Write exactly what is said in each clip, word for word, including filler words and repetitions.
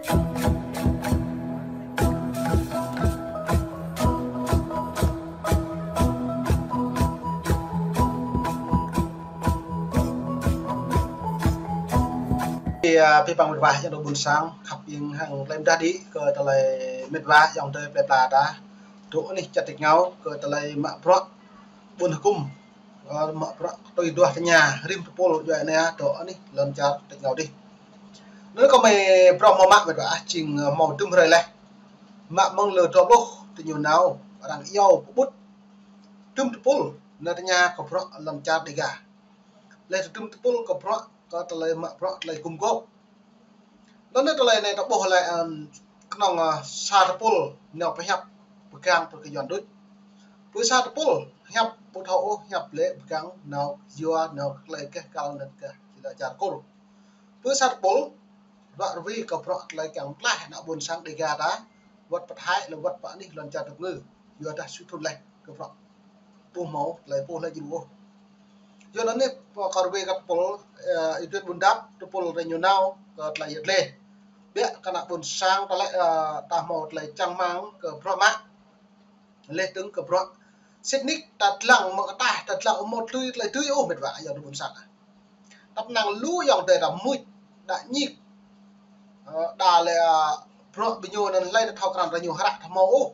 Ƀing, ơ, ƀing păng mĕt wa ayŏng adơi ƀuôn sang, khăp ƀing hăng lĕm đah đĭ kơ tơlơi mĕt wa ayŏng adơi plơi pla ta. Dŏ anih čar tač rơngiao kơ tơlơi mă bruă ƀuôn hơkŭm, ơ, mă bruă tui duah tơña rĭm tơpul djuai ania dŏ anih lŏn čar tač rơngiao adih. Anŭn kơ mơi prŏng hmâo mă mĕt wa ah, jing, ơ, hmâo dŭm hrơi laih. Mă mơ̆ng lơ dua pluh tơ ñu nao arăng iâu pơƀut dŭm tơpul nao tơña kơ bruă lŏn čar Dega. Laih dŭm tơpul kơ bruă, kơ tơlơi mă bruă tơlơi gum gôp. Anŭn tơlơi anai ta ƀuh laih, ơ, kơnơ̆ng, ơ, sa tơpul nao pơhiăp pơgang pơ kơ Yuan đôč. Pơ sa tơpul hiăp ƀu thâo ôh, hiăp lĕ pơgang nao yua nao tơlơi keh kal nao kơ čar Kur. Pơ sa tơpul ruă rơwe kơ bruă tơlơi kiăng pơklaih ană ƀuôn sang Dega ta, wơ̆t pơ Thái lĕ wơ̆t pơ anih lŏn čar tơpngư, yua dah sui thun laih kơ bruă ƀu hmâo tơlơi pô laih jing ôh. Yua anŭn anai, pô kơ rơwe kơ tơpul, ơ, ih dŏ ƀun dăp, tơpul rơngiao nao kơ tơlơi yơh lĕ. Biă kơ ană ƀuôn sang ta lĕ, ơ, ta hmâo tơlơi čang rơmang kơ bruă mă. Laih dơ̆ng kơ bruă. Sĭt nik ta lăng mơ̆ng ataih, ta lăng ƀu hmâo tui tơlơi tui ôh mĕt wa ayŏng adơi ƀuôn sang. Tăp năng lu ayŏng adơi ta mŭt, đa ñik. Ơ, đa lĕ, ơ, bruă ƀing ñu anŭn laih ta thâo krăn ta ñu hră ta hmâo ôh.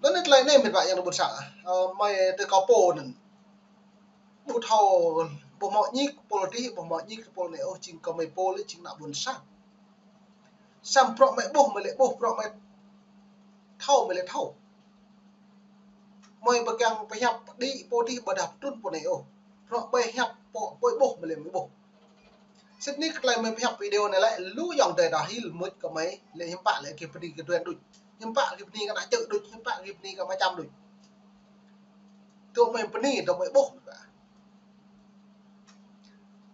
Anŭn anai tơlơi anai mĕt wa ayŏng adơi ƀuôn sang. Ơ, mơi tơ kâo pô anŭn. Ƀu thâo, ƀu hmâo ñik tơpul adih, ƀu hmâo ñik tơpul anai ôh, jing kơ mơi pô lĕ jing ană ƀuôn sang. Samơ̆ bruă mơi ƀuh mơi lĕ ƀuh, bruă mơi thâo mơi lĕ thâo. Mơi pơgang pơhiăp đĭ pô adih ƀôdah pơtrŭn pô anai ôh. Bruă mơi hiăp pô, pô ƀuh mơi lĕ mơi ƀuh. Sĭt nik kơ tơlơi mơi pơhiăp video anai lĕ lu ayŏng adơi ta hil mŭt kơ mơi lĕ hiư̆m pă lĕ kơ bơni kơ Yuan đôč. Hiư̆m pă kơ bơni kơ ană čư̆ đôč, hiư̆m pă kơ bơni kơ mơčăm đôč. Dŏ mơi bơni, dŏ mơi ƀuh mĕt wa.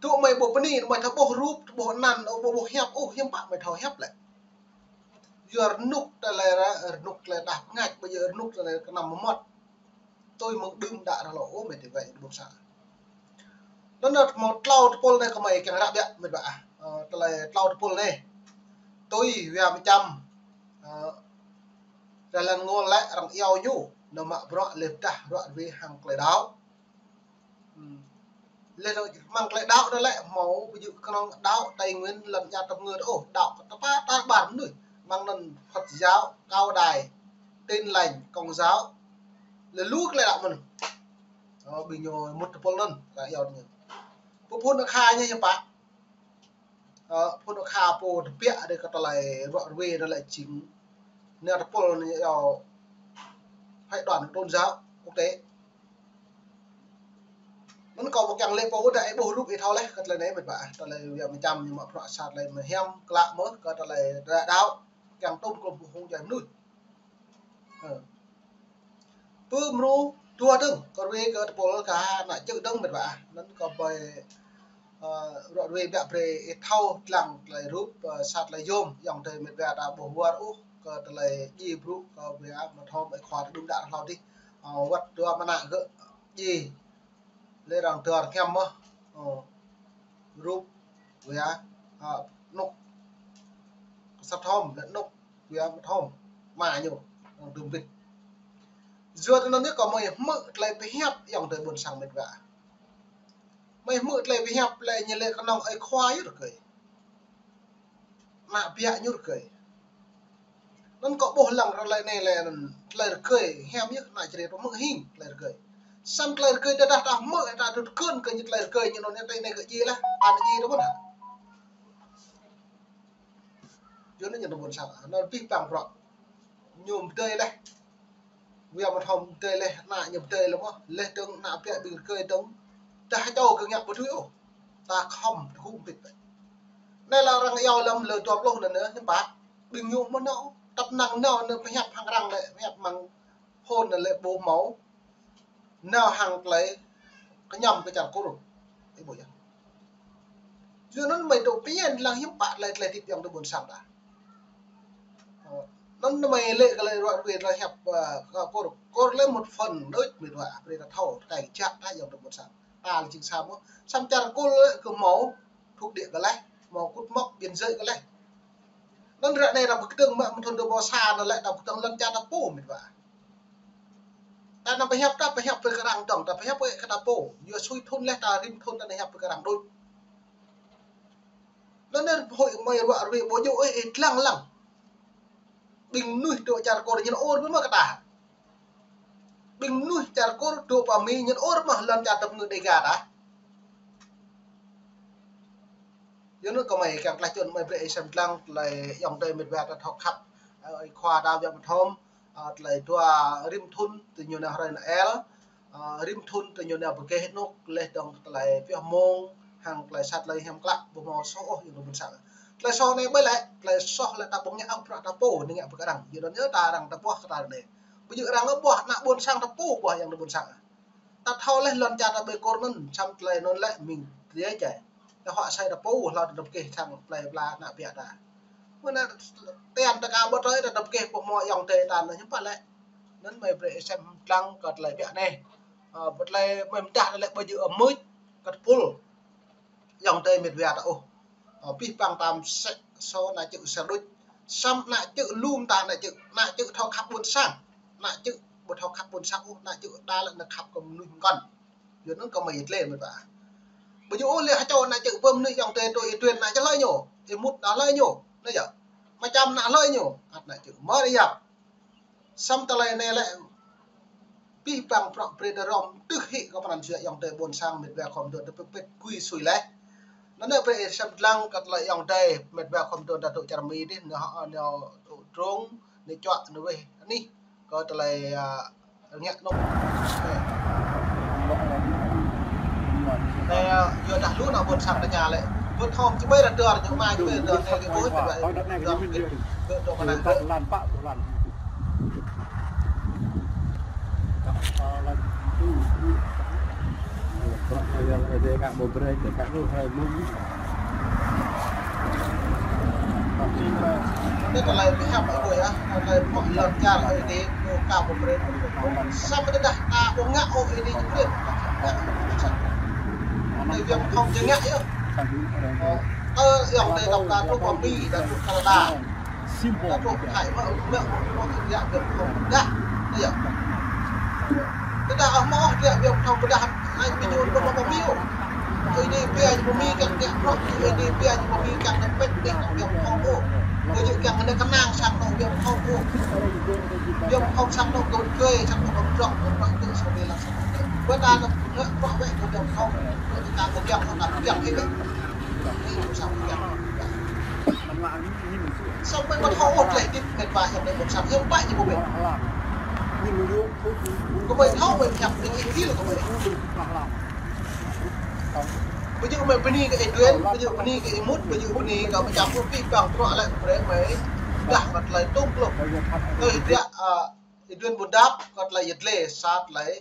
Dŏ mơi ƀuh bơni, mơi thâo ƀuh rup, ƀuh anăn, ƀuh, ƀuh hiăp, ôh, hiư̆m pă mơi thâo hiăp lĕ. Yua rơnŭk tơlơi ra, rơnŭk tơlơi đah pơngač, ƀơi yua rơnŭk tơlơi kơnăm mơmŏt. Tui mơ̆ng đưm đă rơh lŏ ôh mĕt wa ƀuôn sang. Anŭn anai hmâo tlâo tơpul anai kơ mơi kiăng ră biă mĕt wa ah. Ơ, tơlơi tlâo tơpul anai. Tui wia mơčăm, ơ, Rơlan ngol lĕ arăng iâu ñu, nao mă bruă laih dah ruă rơwe hăng tơlơi đaŏ. Hmm. Laih dơ̆ng mơ̆ng tơlơi đaŏ anŭn lĕ hmâo ƀu djơ̆ kơnơ̆ng đaŏ Tây Nguyên lŏn čar tơpngư ôh, đaŏ kơ tơpă ta ƀar mơnuih. Mơ̆ng anŭn Phật giáo, Cao Đài, Tin Lành, Công giáo. Laih lu tơlơi đaŏ mơ̆n. Ơ, ƀing ñu mŭt tơpul anŭn, arăng iâu ñu. Pơphun akha ñu hiư̆m pă. Ơ, phun akha pô tơbiă đơi kơ tơlơi ruă rơwe anŭn lĕ jing. Anai tơpul anai iâu phái đoàn tôn giáo quốc tế. Anŭn kâo ƀu kiăng lĕ pô đa ih ƀuh rup ih thâo laih kơ tơlơi anai mĕt wa. Tơlơi wia mơčăm ñu mă bruă sa tơlơi mơhiam klă mơ̆ kơ tơlơi đaŏ. Kiăng tŭm klum pơhung jai mơnuih. Ơ. Pơ mrô dua dơ̆ng, kơ rơwe kơ tơpul kơ ană čư̆ dơ̆ng mĕt wa. Anŭn kơ ƀơi, ơ, ruă rơwe biă brơi ih thâo lăng tơlơi rup, ơ, sa tơlơi yôm, ayŏng adơi mĕt wa ta ƀuh wơr ôh, kơ tơlơi djai brŭ, kơ wia mơthom ih khua ta đưm đă hlâo adih. Ơ, wơ̆t dua mơnă gơ̆ djai. Laih arăng dơr hiam mơ̆. Ơ. Rup, wia, ơ, anŭk. Sa thom, laih anŭk, wia mơthom. Mă ñu, arăng dŭm bĭt. Yua anŭn anai kơ mơi hmư̆ tơlơi pơhiăp ayŏng adơi ƀuôn sang mĕt wa. Mơi hmư̆ tơlơi pơhiăp lĕ ñu lĕ kơnơ̆ng ơi khua yơh rơkơi. Ană biă ñu rơkơi. Anŭn kâo ƀuh lăng tơlơi anai lĕ anŭn tơlơi rơkơi, hiam yơh ană čơrê tơ hmư̆ hing tơlơi rơkơi. Samơ̆ tơlơi rơkơi tơdah ta hmư̆ ta tŭt kơn kơ ñu tơlơi rơkơi ñu anŭn anai tơlơi anai kơ djai laih, an djai tơ ƀôn hă. Yua anŭn ñu tơ ƀôn sang, anŭn pih pang prŏ. Ñu pơdơi laih. Wia mơthom pơdơi laih, ană ñu pơdơi laih mơ̆, laih dơ̆ng ană biă ƀing rơkơi dơ̆ng. Dah čô kơ ngă ƀu tui ôh. Ta khŏm tơgŭ ƀĭt ƀĕ. Anai lĕ arăng iâu lăm lơ dua pluh anŭn anai, hiư̆m pă. Ƀing ñu mơ̆ nao, tăp năng nao anŭn pơhiăp hăng arăng lĕ, pơhiăp mơ̆ng phôn anŭn lĕ ƀu hmâo. Nao hăng tơlơi kơñăm kơ čar Kur. Ih ƀuh yơh. Yua anŭn mơi dŏ pơñen lăng hiư̆m pă tơlơi tơlơi hơdip ayŏng adơi ƀôn sang ta. Ơ, anŭn mơi lĕ kơ tơlơi ruă rơwe tơlơi hiăp, ơ, kơ Kur, Kur lĕ một phần đôč mĕt wa, brơi ta thâo, tơkai kơjăp ta ayŏng adơi ƀôn sang. Ta lĕ jing sa mơ̆. Samơ̆ čar Kur lĕ kơ hmâo thuộc địa kơ laih, hmâo cột mốc biên giới kơ laih. Anŭn ră anai ta pơkơdơ̆ng mă mơ̆ng thŭn dua rơbâo sa anŭn lĕ ta pơkơdơ̆ng lŏn čar ta pô mĕt wa. Ta anăm pơhiăp ta pơhiăp pơ kơ arăng dơ̆ng, ta pơhiăp pơ kơ ta pô. Yua sui thŭn leh ta rĭm thŭn ta anai hiăp pơ kơ arăng đôč. Anŭn anai hơi mơi ruă ruê ƀu djơ̆ ôh, ih lăng lăng. Ƀing mơnuih dŏ čar Kur ñen ôr mơ̆ kơ ta. Ƀing mơnuih čar Kur dŏ pơ Mi ñen ôr mơ̆ lŏn čar tơpơngư Dega ta. Yua anŭn kơmơi kiăng tlaih čun mơi brơi ih sem lăng tơlơi ayŏng adơi mĕt wa ta thâo khăp, ơ, ơi khua ta Việt Nam thom, ơ, tơlơi dua rĭm thŭn tơ ñu nao hrơi Noel, ơ, rĭm thŭn tơ ñu nao pơkeh anŭk leh dơ̆ng tơlơi pioh mông, hăng tơlơi sat tơlơi hiam klă, ƀu hmâo soh ôh ayŏng adơi ƀôn sang. Tơlơi soh anai ƀơi lĕ, tơlơi soh lĕ ta ƀu ngă ôh bruă ta pô, anai ngă pơ kơ arăng. Yua anŭn yơh ta arăng ta ƀuah kơ ta anai. Ƀu djơ̆ arăng ƀu ƀuah, ană ƀôn sang ta pô ƀuah ayŏng adơi ƀôn sang. Ta thâo leh lŏn čar ta ƀơi Kur anŭn, săm tơlơi anŭn lĕ mĭn tơlơi čai. Ta huă sai ta pô, hlâo ta pơkeh sang tơlơi pla ană ƀiă ta. Mơ̆n anŭn tian ta ka ƀu trơi ta pơkeh pơhmua ayŏng adơi ta anŭn hiư̆m pă lĕ. Anŭn mơi brơi ih sem lăng kơ tơlơi ƀiă anai. Ơ, ƀu tơlơi mơi mơdah lĕ ƀu djơ̆ mưč, kơ tơpul. Ayŏng adơi mĕt wa ta ôh. Ơ, pih pang tam sĕ sô ană čư̆ sel đôč. Săm ană čư̆ lum ta ană čư̆, ană čư̆ thâo khăp ƀôn sang. Ană čư̆ ƀu thâo khăp ƀôn sang ôh, ană čư̆ đa lĕ ană khăp kơ mơnuih mơ̆ng kăn. Yua anŭn kơmơi yơh tơlơi mĕt wa. Ƀu djơ̆ ôh lĕ ha čô ană čư̆ ƀơi mơnuih ayŏng adơi tui ih tuen ană čư̆ hlơi ñu. Ih mŭt ană hlơi ñu. Anai yơh. Mơčăm ană hlơi ñu. Ăt ană čư̆ mơ̆ yap. Săm tơlơi anai lĕ pih pang prŏk brơi ta rŏm tưh hĭ kơ pran jua ayŏng adơi ƀôn sang mĕt wa khom dŏ ta pơpĕt gui sui leh. Anŭn anai brơi ih sem lăng kơ tơlơi ayŏng adơi mĕt wa khom dŏ ta dŏ čar Mi dih, nao, nao dŏ drông, nao čuă, nao weh anih kơ tơlơi, ơ, ngă anŭn. Anai, ơ, yua dah lu ană ƀôn sang ta ña lĕ. Ƀu thâo či ƀai ra dơr, ñu mai či ƀai ra dơr, anai kơ ƀuh, ƀai ra dơr, kơ dŏ mơnă. Anai tơlơi pơhiăp ƀơi ƀuh yơh, tơlơi pơhiăp lŏn čar Ơi Adai, pô ka pơbrơi. Samơ̆ tơdah ta ƀu ngă ôh Ơi Adai ñu brơi. Tơlơi Việt Nam či ngă yơh. Ơ, ayŏng adơi ta dŏ pơ Mi, ta dŏ Canada. Sim hom. Dah, dah. Tơdah ôh mơ̆ ôh, dah, ƀiă thâo pơdah, anai ƀing ñu ƀu mă pơmĭn ôh. Ơi Adai pia ñu pơmĭn kiăng dah bruă, Ơi Adai pia ñu pơmĭn kiăng dah pĕt, ƀiă thâo ôh. Ƀu djơ̆ kiăng kơnang sang anŏ ƀiă thâo ôh. Ƀiă thâo sang anŏ kơ kơi, sang anŏ kơ bruă, kơ bruă kơ sang anŏ lăng sang anŏ. Ƀơi ta anŏ bruă wĕh kơ ƀiă thâo, bruă kơ ta kơ kiăng, kơ ta kiăng ih ƀiă. Ih ƀu sang kiăng. Sampai ƀu thâo ôh tơlơi hơdip mĕt wa ayŏng adơi ƀôn sang, hiư̆m pă ñu ƀu ƀuh. Kơmơi thâo mơi pơhiăp ƀing ih kil kơmơi. Ƀu djơ̆ mơi bơni kơ Ih Duen, ƀu djơ̆ bơni kơ Ih Mŭt, ƀu djơ̆ bơni kơ mơčăm ôh, pih pang bruă lĕ brơi mơi dah kơ tơlơi tŭm klŭk. Kơ Ih Duen, ơ, Ih Duen ƀu dăp kơ tơlơi yet lĕ sa tơlơi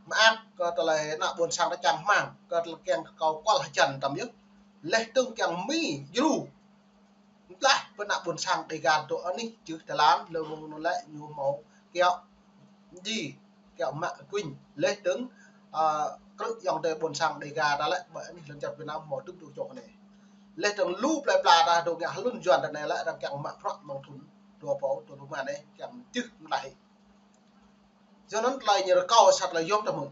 mơak kơ tơlơi ană ƀôn sang ta čang hmang, kơ tơlơi kiăng kơ kâo kual hơjăn tăm yơh. Leh dơ̆ng kiăng Mi djru. Mơtlaih pơ ană ƀôn sang Dega dŏ anih jưh tơlan, lơ mông anŭn lĕ ñu hmâo kiaŏ ji, kiaŏ mă kuing. Leh dơ̆ng, ơ, krư̆ ayŏng adơi ƀôn sang Dega ta lĕ, ƀơi anih lŏn čar Việt Nam hmâo dŭm dŏ čŏk anai. Leh dơ̆ng lu plơi pla ta dŏ ngă hlŭn Yuan ta anai lĕ, arăng kiăng mă bruă mơ̆ng thŭn dua rơbâo, thŭn rơma anai, kiăng jưh mơtlaih. Yua anŭn tơlơi ñu rơkâo sa tơlơi yôm ta mơ̆n.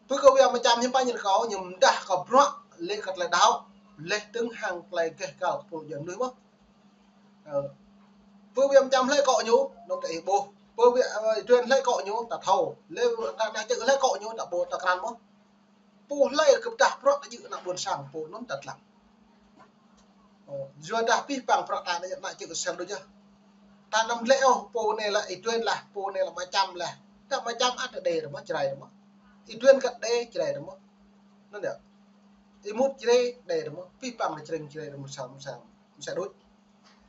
Pơ kơ wia mơčăm hiư̆m pă ñu rơkâo, ñu mơdah kơ bruă lĕ kơ tơlơi đaŏ, leh dơ̆ng hăng tơlơi geh gal kơ pô jăn mơnuih mơ̆n. Ơ. Pơ wia mơčăm hlơi kơ ñu, anŭn ta ih ƀuh. Pơ wia, ơ, Ih Duen hlơi kơ ñu, ta thâo. Lĕ ta, ta čư̆ hlơi kơ ñu, ta ƀuh, ta krăn mơ̆n. Pô hlơi kơ pơdah bruă kơ djơ̆ ană ƀôn sang pô anŭn ta lăng. Ơ, yua dah pih pang bruă ta anai ană čư̆ sel đôč yơh. Ta anăm lĕ ôh, pô anai lĕ Ih Duen lah, pô anai lĕ mơčăm lah. Ta mơčăm ăt đe rơmơ̆, Jrai rơmơ̆. Ih Duen kăt đe, Jrai rơmơ̆. Anŭn yơh. Ih Mŭt Jrai, đe rơmơ̆. Pih pang lĕ Jrai, Jrai rơmơ̆ sa, sa, sa đôč.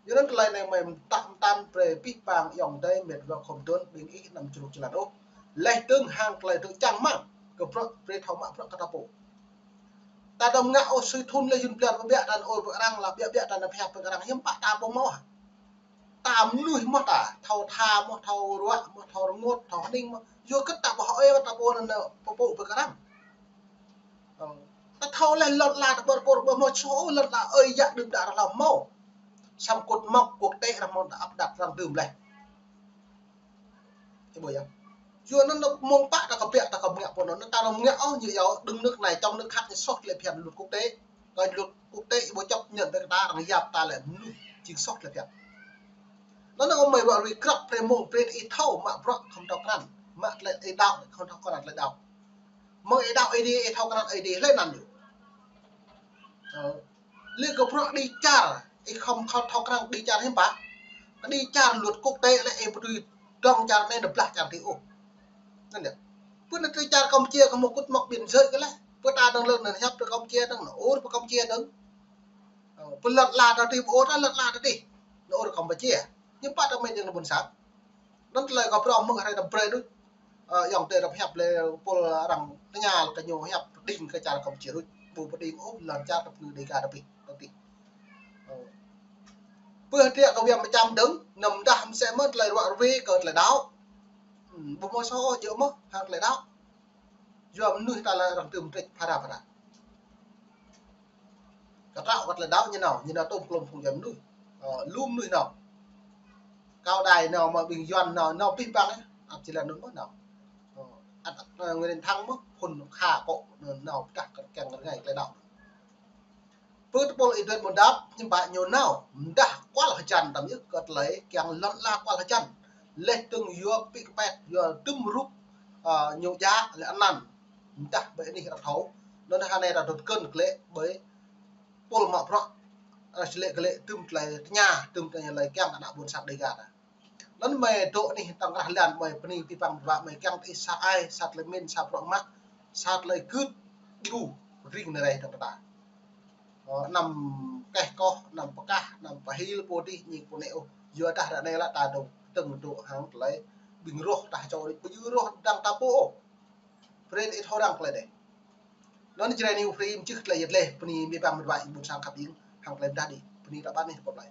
Yua anŭn tơlơi anai mơi mơtă mơtam brơi pih pang ayŏng adơi mĕt wa khom dŏ ƀing ih anăm čruk čơlan ôh. Leh dơ̆ng hăng tơlơi dŏ čang hmang kơ bruă brơi thâo mă bruă kơ ta pô. Ta đăm ngă ôh sui thŭn lĕ yŭn blan ƀiă ta anŭn ôh pơ kơ arăng lah ƀiă ƀiă ta anŭn pơhiăp pơ kơ arăng hiư̆m pă ta ƀu hmâo. Ta mơnuih mơ̆n ta, thâo tha mơ̆n, thâo ruă mơ̆n, thâo rơngot, thâo hơning mơ̆n. Yua kơ ta ƀu hmâo ơi ta ƀu anŭn pơpŭ pơ kơ arăng. Ơ, ta thâo leh lŏn ala ta ƀơi Kur ƀu hmâo čô lŏn ala ơi yă đưm đă arăng hmâo. Săm kŭt mŏk quốc tế arăng mơ̆n ta áp đặt arăng dưm leh. Ih ƀuh yơh. Yua anŭn mơ̆ng pă ta kơ biă ta kơ mơ̆ng pô anŭn, ta arăng mơ̆ng ôh, ñu yua đơ̆ng nước anai čŏng nước khác ñu soh tơlơi phiăn luật quốc tế. Kơ luật quốc tế ih ƀuh chấp nhận ƀơi kơ ta arăng yap ta lĕ mơnuih jing soh tơlơi phiăn. Anŭn anŭn mơi ƀu rui krăp pre mông pre ih thâo mă bruă khŏm thâo krăn, mă tơlơi ih đaŏ khŏm thâo krăn tơlơi đaŏ. Mơ̆ng ih đaŏ Ơi Adai ih thâo krăn Ơi Adai hlơi anăn ñu. Ơ. Lĕ kơ bruă đĭ čar, ih khŏm khŏm thâo krăn đĭ čar hiư̆m pă. Kơ đĭ čar luật quốc tế lĕ ih ƀu dưi dŏng čar anai nao blah čar adih ôh. Anŭn yơh. Pơ anai tơlơi čar Kampuchia kơ mơ̆ kŭt mơ̆k biên giới kơ lĕ. Pơ ta dŏng lơ̆ng anŭn hiăp pơ Kampuchia dŏng, nao ur pơ Kampuchia dŏng. Ơ, pơ lŏn ala ta adih, pơ ur ta lŏn ala ta adih. Nao ur Kampuchia. Hiư̆m pă ta mơi dŏng ƀôn sang. Anŭn tơlơi kơ bruă mơ̆ng hrơi ta brơi đôč. Ơ, ayŏng adơi arăng hiăp lĕ pôl arăng tơña kơ ñu hiăp pơđing kơ čar Kampuchia đôč. Ƀu pơđing ôh, lŏn čar ta pơnư Dêga ta pih, ta pih. Ơ. Pơ hơdră kơ Wiam Mơčăm dơ̆ng, anăm dah mơsĕ mơ̆n tơlơi ruă ruai kơ tơlơi đaŏ. Hmm, ƀu mơ̆ soh ôh, djơ̆ mơ̆ hăng tơlơi đaŏ. Yua mơnuih ta lĕ arăng tơm trĕč phara phara. Kơ trŏ kơ tơlơi đaŏ ñu nao, ñu nao tơm klŏm phung Yuan mơnuih. Ơ, lu mơnuih nao. Cao Đài nao, mă ƀing Yuan nao, nao pih păng, ăt či lăng anŭn mơ̆n nao. Ơ, ăt, ăt, ơ, Nguyễn Thắng mơ̆n, phun kha kŏ, nao pơdah kơ kiăng rơngai tơlơi đaŏ. Pơ tơpul ih dŏ ƀôn đăp, hiư̆m pă ñu nao, mơdah kual hơjăn tăm yơh kơ tơlơi kiăng lŏn ala kual hơjăn. Leh tơ̆ng yua pĭ kơpet, yua tơm rup, ơ, ñu djă lĕ anăn. Mơdah ƀơi anih arăng thâo. Anŭn hơnai arăng dŏ kơnơ̆ng glaĭ ƀơi pôl mă bruă. Arăng či laĭ glaĭ tơm tơlơi tơña, tơm tơlơi kiăng ană ƀôn sang Dêga ta. Anŭn mơi dŏ anih tơ̆ng rah lan mơi bơni pĭ păng bruă mơi kiăng tơ ih sa ai, sa tơlơi mĭn, sa bruă mă, sa tơlơi gưt, djru, ring anai rai tơ̆ng kơ ta. Ơ, anăm keh koh, anăm pơkah, anăm pơhil pô adih, ñik pô anai ôh. Yua dah ră anai lĕ ta dŏ tơ̆ng dŏ hăng tơlơi ƀing roh ta čô đôč, ƀu djơ̆ roh dang ta pô ôh. Brơi ih thâo răng tơlơi anai. Anŭn Jrai News Free mơčih tơlơi yet leh, bơni pĭ păng mơ̆n wa ƀôn sang khăp ing, hăng tơlơi mơdah đĭ, bơni ră ƀan anih pơplai.